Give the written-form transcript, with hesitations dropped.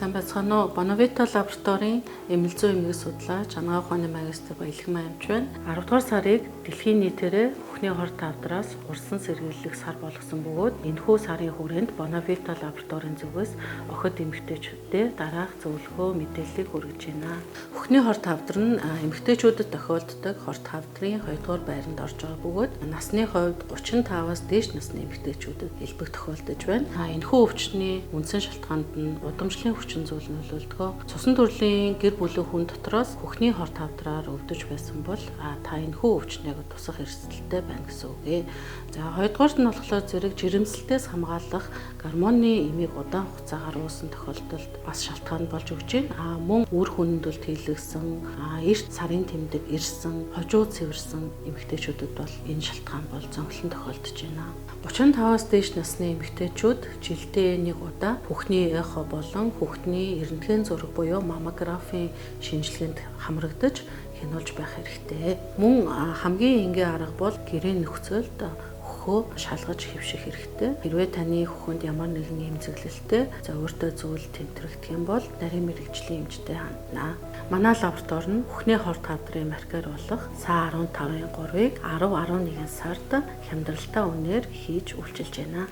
Сайн байцгаана уу? Bonavita лабораторийн эмнэл зүйн эмнэлэг судлаач, анагаах ухааны магистр Баялхимаа эмч байна. 10 дугаар сарыг дэлхийн нийтээрээ бүхний хор тавдраас урсан сэргийлэх сар болгосон бөгөөд энэхүү сарын хүрээнд Bonavita лабораторийн зүгээс охид эмэгтэйчүүдэд дараах зөвлөгөө мэдээллийг хүргэж байна. Бүхний хор тавдар нь эмэгтэйчүүдэд тохиолддог хор тавдрын 2 дугаар байранд орж байгаа бөгөөд насны хувьд 35-аас дээш насны эмэгтэйчүүдэд элбэг тохиолдож байна. Энэхүү өвчний үндсэн шалтгаанд нь удамшлын хүчин зүйл нөлөөлдөг. Цусан төрлийн гэр бүлийн хүн дотроос хөхний хор тавдраар өвдөж байсан бол та энэхүү өвчнийг тусах эрсдэлтэй байна гэсэн үг ээ. За, хоёрдугаарт нь болохоор зэрэг жирэмслэлтээс хамгаалах гормоны эмийг удаан хугацаагаар уусан тохиолдолд бас шалтгаан болж өгч байна. Мөн үр хүндэлд хийлгсэн, эрт сарын тэмдэг ирсэн, хожуу цэвэрсэн эмэгтэйчүүдэд бол энэ шалтгаан бол зөнхлөн тохиолдож байна. 35-аас дээш насны эмэгтэйчүүд жилдээ нэг удаа хүүхний эхо болон хүүхний рентген зураг буюу маммографийн шинжилгээнд хамрагдаж хянуулж байх хэрэгтэй. Мөн хамгийн энгийн арга бол гэрээ нөхцөлд хөхөө шалгаж хэвших хэрэгтэй. Хэрвээ таны хөхөнд ямар нэгэн эмзэглэлтэй зовиртой зүйл тэмтрэгдэх юм бол нарийн мэргэжлийн эмчтэй ханднаа. Манай лаборатори нь хөхний хор тавдрын маркер болох СА 15-ын 3-ыг 10 11 сард хямдралтай үнээр хийж үйлчилж байна.